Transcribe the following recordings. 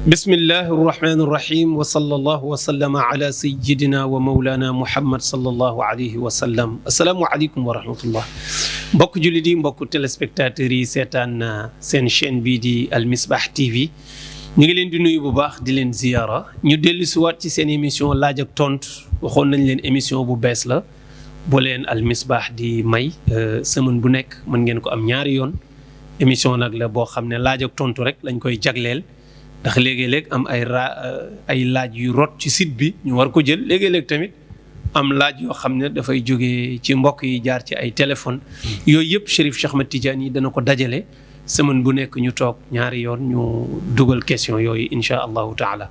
bismillahi irrahmani irrahim wa sallallahu wa sallama ala sayidina wa maulana muhammad sallallahu alayhi wa sallam asalaamualeykum wa rahmatullah mbokk jullit yi mbokk téléspectateurs yi seetaan seen chaîne bii di Al Misbah TV ñu ngi leen di nuyu bu baax di leen ziyaara ñu dellu si waat ci seen émission laaj ak tontu waxoon nañ leen émission bu bees la bu leen Al Misbah di may semaine bu nekk mën ngeen ko am ñaari yoon émission nag la boo xam ne laaj ak tontu rek lañ koy jagleel ndax léegi-léeg am ay laaj yu rot ci site bi ñu war ko jël léegi-léeg tamit am laaj yoo xam ne dafay jógee ci mbokk yi jaar ci ay téléphone yooyu yëpp Chérif Cheikh Ahmed Tidiane yi dana ko dajale semaine bu nekk ñu toog ñaari yoon ñu dugal question yooyu insha allahu taala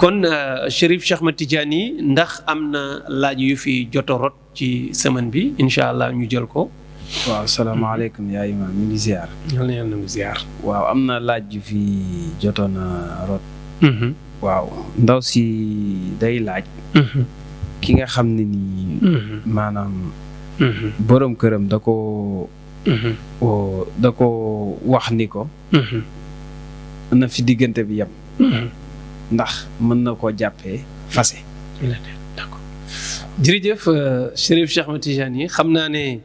kon Chérif Cheikh Ahmed Tidiane yi ndax am na laaj yu fi joto rot ci semaine bi insha allah ñu jël ko. waaw salaamaaleykum yaa imaam ñu ngi ziar. yal na yàlla na ziar. waaw am na laaj yu fi jotoon a rot. waaw ndaw si day laaj. ki nga xam ne nii. maanaam. borom këram da ko wax ni ko. na fi diggante bi yem. ndax mën na koo jàppee fase. d'accord jërëjëf Chérif Cheikh Ahmed Tidiane yi xam naa ne.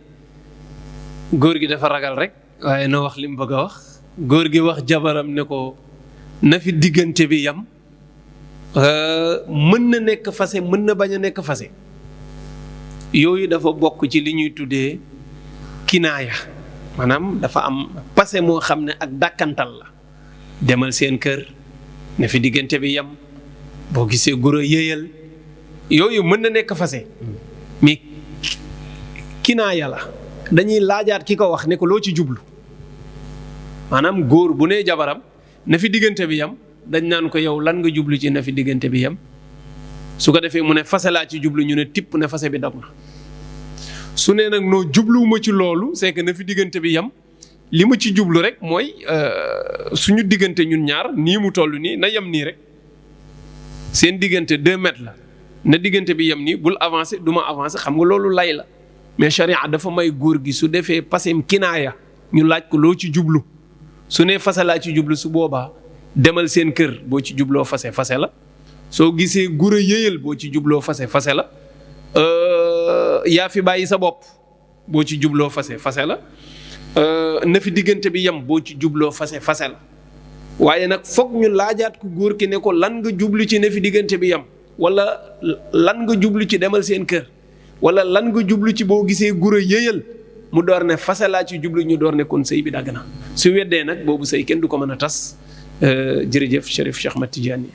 góor gi dafa ragal rek waaye na wax li mu bëgg a wax góor gi wax jabaram ne ko na fi diggante bi yam mën na nekk fase mën na bañ a nekk fase yooyu dafa bokk ci li ñuy tuddee kinaaya maanaam dafa am passé moo xam ne ak dàkkantal la demal seen kër na fi diggante bi yam boo gisee goro yéyal yooyu mën na nekk fase mais kinaaya la dañuy laajaat ki ko wax ne ko loo ci jublu maanaam góor bu nee jabaram na fi diggante bi yam dañ naan ko yow lan nga jublu ci na fi diggante bi yam su ko defee mu ne fase laa ci jublu ñu ne tipp ne fase bi dog na su nee nag noo jubluwuma ci loolu c'est que na fi diggante bi yam li ma ci jublu rek mooy suñu diggante ñun ñaar nii mu toll nii na yem nii rek seen diggante 2 mètres la na diggante bi yem nii bul avancer du ma avancer xam nga loolu lay la. mais charia dafa may góor gi su defee pasem kinaaya ñu laaj ko loo ci jublu su nee fase laa ci jublu su boobaa demal seen kër boo ci jubloo fase la soo gisee gura yëyal boo ci jubloo fase la yaa fi bàyyi sa bopp boo ci jubloo fase la na fi diggante bi yem boo ci jubloo fase la waaye nag foog ñu laajaat ko góor ki ne ko lan nga jublu ci na fi diggante bi yem wala lan nga jublu ci demal seen kër wala lan nga jublu ci boo gisee gura yëyal mu door ne fase laa ci jublu ñu door ne kon sëy bi dagg na su weddee nag boobu sëy kenn du ko mën a tas jërëjëf Chérif Cheikh Ahmed Tidiane